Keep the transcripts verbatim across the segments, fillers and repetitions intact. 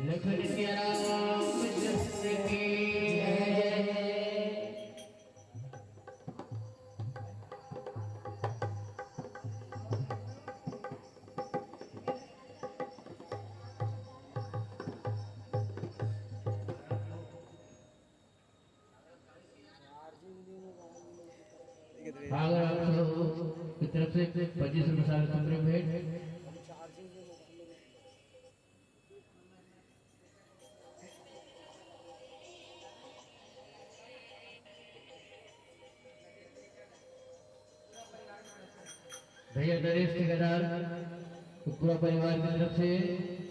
लखन सिया राम चंद्र की जय। अगर आप सब की तरफ से पच्चीस रुपये साल सुप्रीम भेंट। भैया नरेश ठेकेदार, पूरा परिवार की तरफ से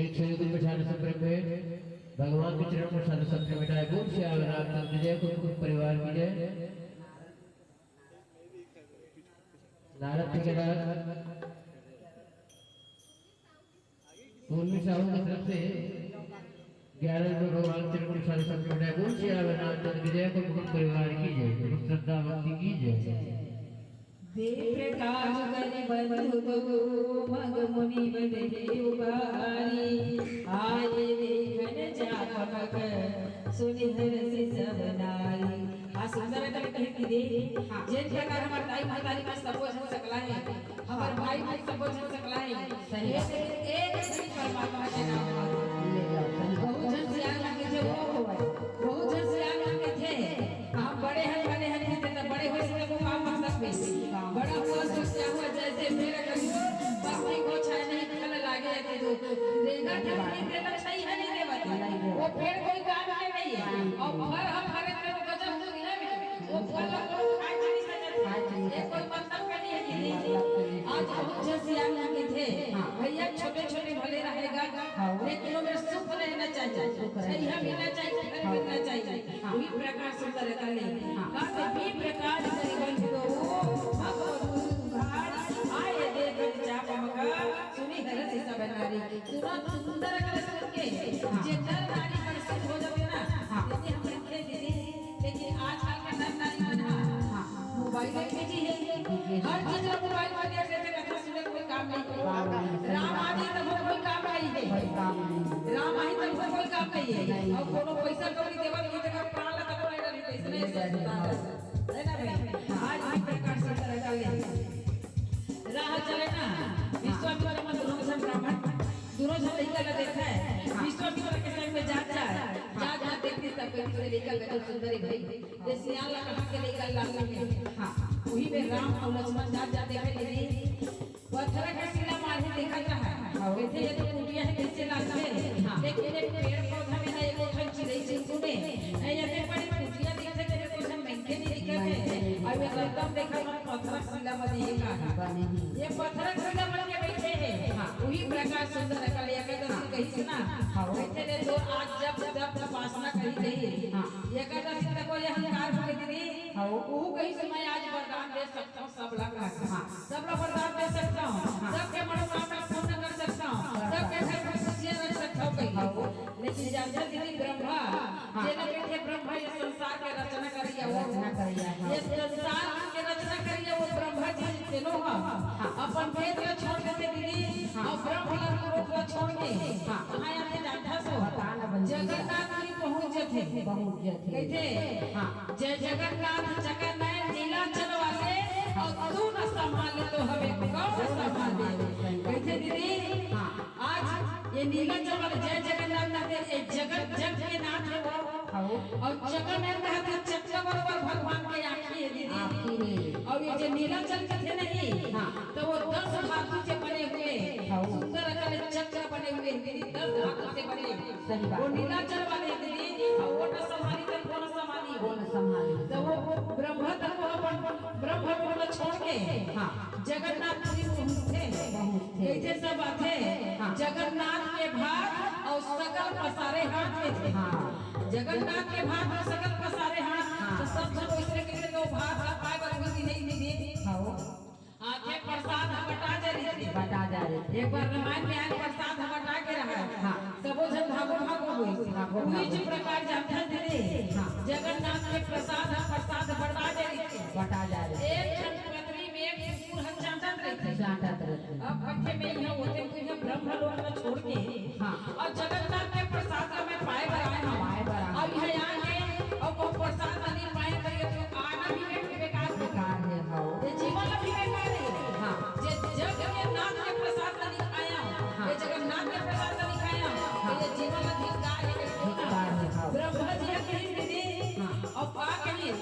एक सौ एक रुपये साढ़े सत्रह में भगवान के चरण में साढ़े सत्रह में मिटाए। बोल सिया रामचंद्र की जय, कुटुंब परिवार की जय। नारद ठेकेदार पूर्वी साहू की तरफ से ग्यारह रुपये भगवान श्री गुरु सारे संत मंडल। बोल सिया रामचंद्र की जय, कुटुंब परिवार की जय, गुरु श्रद्धा भक्ति की जय। देख काज करि बंधु बहु मग मुनि बन देव बारी। आए देखन जापक सुनि हरषि सब नारी। आ सुंदर कवि कहे कि रे, हाँ। जेन प्रकार हमर दाई महतारी मन सबो झन सकला हे, हमर भाई मन सबो झन सकला हे। सही। एक, एक झन परमात्मा के नाम मा। ले लो, सही। बहुत झन सियान मन कथे, वो होवय। बहुत झन सियान मन कथे, हम बड़े हन, बड़े हन कथे, त बड़े होय से वो काम कर सकबे। बड़ा हुआ सो क्या हुआ, जैसे पेड़ करियो, बाकी को छाया नहीं, फल लागे के दो। रेंगा था, नहीं देना चाहिए, नहीं देवा था। वो पेड़ कोई काम के नहीं है। और फल हम हरे तरफ गजब दुनिया में, वो फल हम लोग खाए नहीं सकते। खाए नहीं ये कोई सकते। मतलब का नहीं है कि नहीं। मतलब का नहीं। आज बहुत सियान जी कहिथे, हाँ। भैया, छोटे छोटे भले रहेगा, हाँ। लेकिन ओमे सुख रहना चाहिए। सुख रहना चाहिए। मिलना चाहिए, घर हाँ। मिलना चाहिए। हाँ। वही प्रकाश सुंदर का ले। हाँ। कहा तो भी प्रकाश करि बंधु दो, भगवत गुरु उघार, आए देख चाप मका, सुनि हरषि सब नारी। सुना सुंदर का सुन के, हाँ। जे नर नारी हर्षित हो जाते ना, हाँ। यदि हम देखे दीदी, लेकिन आजकल के नर नारी मन ह हाँ। मोबाइल में बिजी है। बिजी है। हर चीज ला मोबाइल में देख लेथे, कथा सुने कोई काम नहीं करे। काम नहीं। राम आही तब कोई काम नहीं है। कोई काम नहीं। राम आही तब कोई काम नहीं है। नहीं। अउ कोनो पैसा कौड़ी देवत नहीं, तेकर प्राण ला तको नहीं डरी, इसने नहीं डरी। है ना भाई? हाँ। आज भी प्रकाश सुंदर का ले। राह चले ना, विश्वामित्र मन दोनों झन ब्राह्मण, दोनों झन लइका ला देखथे। हाँ। विश्वामित्र के संग में जात जात, हाँ। जात जात देखथे, सब कहिथे, "लइका गजब सुंदर हे भाई, ये सियान ला कहाँ के लइका लाने हे?" हाँ। वही में राम अउ लक्ष्मण जात जात देखे, दीदी, पत्थर के शिला माढ़े देखत रहय। हाँ। कहिथे, "ये तो कुटिया हे, कइसे लागथे?" हाँ। लेकिन एक पेड़ पौधा में ना, एको ठन चिरई चुनचुन हे, ना ये बड़े कुटिया दिखथे, तेरे को झन मनखे नहीं दिखत हे। अउ ये रतन देखा मन पत्थर शिला बने हे का? बने हे। ये पत्थर शिला बन के बइठे हे। हाँ। वही प्रकाश सुंदर का ले एकादशी हाँ। कहिस ना। हाँ। कहिथे ले तो आज जब जब उपासना करी जाही। हाँ। एकादशी तक ये अहंकार हो गई दीदी। हाँ। वो कहिस मैं आज वरदान दे सकता हूँ, सब ला। हाँ। सब ला वरदान दे सकता हूँ। हाँ। सबके मनोकामना पूर्ण कर सकता हूँ। हाँ। सबके घर में खुशियाँ रख सकता हूँ कहिके। हाँ। लेकिन जानथस दीदी ब्रह्मा, हाँ। जेला कहिथे ब्रह्मा ये संसार के रचना करइया वो। रचना करइया, हाँ। ये संसार के रचना करइया वो ब्रह्मा जी तेनो ह। हाँ। अपन वेद ला छोड़ देथे दीदी, हाँ। अउ ब्रह्म ला लोक ला छोड़ के, हाँ। कहाँ आथे जानथस? बता ना बंधु। जगन्नाथपुरी पहुँच जथे। पहुँच जथे। कहिथे, हाँ। जय जगन्नाथ चकन नयन नीलाचल वाले, अउ तू न संभाले तो हमें कौन संभाले? कहिथे दीदी, हाँ। आज ये नीलाचल वाले जय जगन्नाथ कहथे, ये जगत जग के नाथ हे वो। हाँ। अउ चकन नयन कहथे चक्का बरोबर भगवान के आँखी हे दीदी। आँखी हे। अउ ये जो नीलाचल कथे नहीं, हाँ। तो वो दस धातु से बने हुए, हाँ। सुंदर अकल चक्र बने हुए हैं दीदी, दस धातु से बने। सही बात। वो नीलाचल वाले दीदी, हाँ। वो न संभाली तो कौन संभाली? कौन संभाली? तो वो ब्रह्मा तक वो अपन ब्रह्म लोक ला छोड़ के, हाँ। जगन्नाथपुरी पहुँचथे। पहुँचथे। कहिथे सब आथे, हाँ। जगन्नाथ के भाग अउ सकल पसारे हाथ कहिथे। हाँ। जगन्नाथ के भाग अउ सकल पसारे हाथ, हाँ। तो सब झन वइसने कहिथे तो भाग ला पाए बर भी नहीं दीदी। हाँ। आथे प्रसाद ह बटा जा रहिथे। बटा जा रहिथे। एक बार रामायण में आए प्रसाद ह बटा के रहा। हाँ। सबो झन भागो भागो होइस। भागो उहीच भागो। प्रकार जानथस दीदी। हाँ। जगन्नाथ के प्रसाद ह प्रसाद बटा जा रहिथे। बटा जा रहिथे। एक झन पतरी में एक कुकुर ह चाटत रहिथे। चाटत रहिथे। अब कथे में इहाँ होते तो इहाँ ब्रह्म लोक ला छोड़ के हाँ। अउ जगन्नाथ के प्रसाद ला मैं पाए बर आए हँव। पाए बर आए हँव। अउ इहाँ आके अउ कहूँ प्रसाद ला नहीं पाए कहिके तो आना भी बे-, बेकार हे। बेकार हे, हाँ। ये जीवन ला भी बेकार हे। हाँ। जे जग के नाथ के प्रसाद ला नहीं खाए हँव, हाँ। ये जगन्नाथ के प्रसाद ला नहीं खाए हँव, हाँ। ये जीवन ला धिक्कार हे। धिक्कार हे, हाँ। ब्रह्मा जी ह कहिस दीदी, हाँ। अउ का कहिस?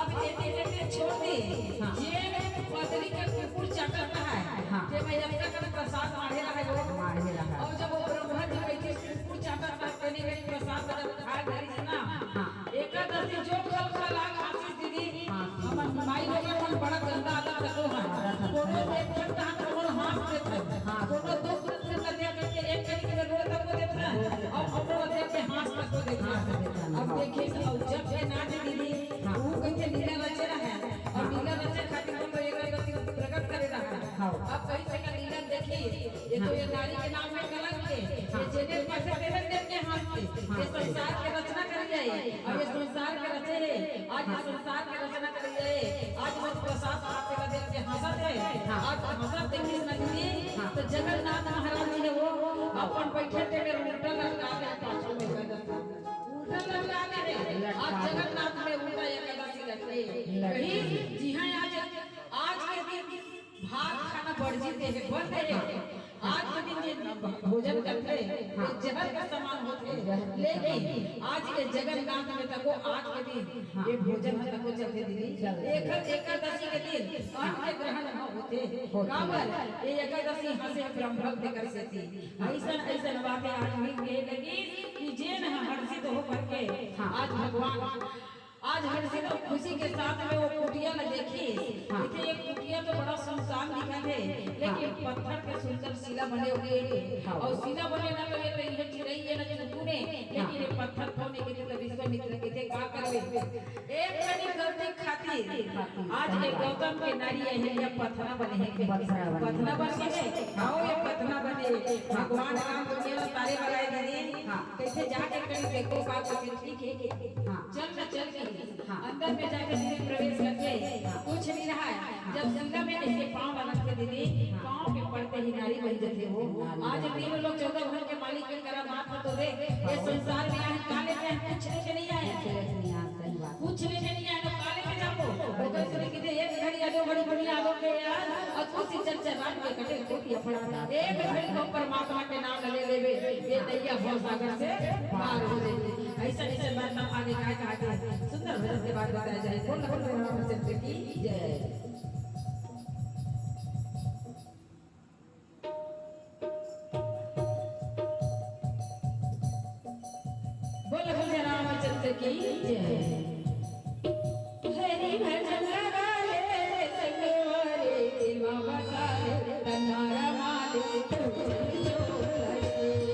अब एदे एदे छोड़ दे, हाँ। जे पतरी के कुकुर चाटत रहय, हाँ। ते में अतका कन प्रसाद माढ़े रहय वो। माढ़े रहय। अउ जब वो ब्रह्मा जी बइठिस कुकुर चाटत रहय, तेने में प्रसाद जब खाए धरिस ना, हाँ। एकादशी जो खल खला खासिस दीदी, हाँ। हमर माई लोगन मन बड़ा गंदा आदत रखो हन। कोनो देख के तहाँ कोनो हाँस देथे। हाँ। कोनो दुख सुख के देख के एक कनी के रोए तको देथे। अउ कोनो देख के हाँस तको देथे। हाँस देथे। अब देखिस, अउ जब के नाच दीदी, हाँ। वो कहिथे लीला रचे रहय। अउ हाँ। लीला रचे खातिर हम तो एक रंग प्रकट करे रहय। हाँ। अब कहिस का लीला देखी, ये तो हाँ। ये नारी के नाम में कलंक हे। हाँ। ये जेने पासे तेने देख के हाँसथे। हाँ। ये संसार के रचना करे हे। अउ ये हाँ। संसार के रचे हे। आज ये हाँ। संसार के रचना करे हे। आज वो प्रसाद खाथे ला देख के हाँसत हे। हाँ। आज हाँसत देखिस ना दीदी, हाँ। तो जगन्नाथ महाराज जी हे वो हाँ। अपन बइठे ते में उल्टा लटका दे पाछू में। उल्टा लटका दे हे। लटका आज दे। जगन्नाथ में उल्टा एकादशी रखे। लटका दे। कहिस, जी हाँ, आज, आज के दिन भात खाना वर्जित हे, बंद हे। आज के दिन जे भोजन करथे, हाँ। ये जहर के समान होथे। जहर के लेकिन समान। आज के जगन्नाथ में तको आज के दिन हाँ। ये भोजन ह तको चलथे दीदी। चलथे। एक एकादशी के दिन अन्न के ग्रहण न होथे। होथे। काबर? ये एकादशी हाँसे ब्रह्म हत्या कर सेती। हाँ। अइसन, अइसन बात हे आज भी कहे लगिस कि जेन ह हर्षित हो करके हाँ। आज भगवान आज आज हर दिन खुशी के साथ में वो कुटिया ल देखिस। हाँ। कहिथे, "ये कुटिया तो बड़ा सुनसान दिखत हे, लेकिन हाँ। पत्थर के सुंदर शिला बने हुए हे।" हाँ। अउ शिला बने ना तो ये तो ये चिरई हे ना चुनमुन हे, लेकिन हाँ। ये पत्थर कौन हे? कहिथे, तो विश्वामित्र कहिथे, "का करबे? एक कनी गलती खातिर आज ये गौतम के नारी अहिल्या पथना बने हे।" पथना बने। पथना बने हे। हाँ। अउ ये पथना बने हे। भगवान राम दुनिया में तारे लगाए दीदी। हाँ। कहिथे, "जाके कनी देखो का करके ठीक हे।" हाँ। चल ना, चल के हाँ। अंदर में जाके दीदी प्रवेश करके हाँ। कुछ नहीं रहा है। जब शिला में ऐसे पाँव लगथे दीदी, हाँ। पाँव के पड़ते ही नारी बन जाथे वो। नारी आज बन तीनों लोग चौदह भुवन के मालिक के करा माथ तो दे। ये हाँ। संसार में आए का लेके आए? कुछ लेके नहीं आए। कुछ लेके नहीं आए, सही बात। कुछ लेके नहीं आए, तो का लेके जाबो? ओकर से कहिथे, "एक घड़ी आलो, घड़ी बढ़िया आलो के यार, अउ खुशी चल चल रात के कटे कोई अपना एक घड़ी को परमात्मा के नाम ले लेबे, ये नैया भव सागर से पार हो जाए।" ऐसा, ऐसा बात आगे का, का, का सुंदर भजन के बाद बताया जाए। बोल, बोल, रामचंद्र की जय। बोल, बोल, रामचंद्र की जय। हरि भजन लगा ले संगवारी, दिलवा बता ले, कनारा माले, तू चल जो लगे।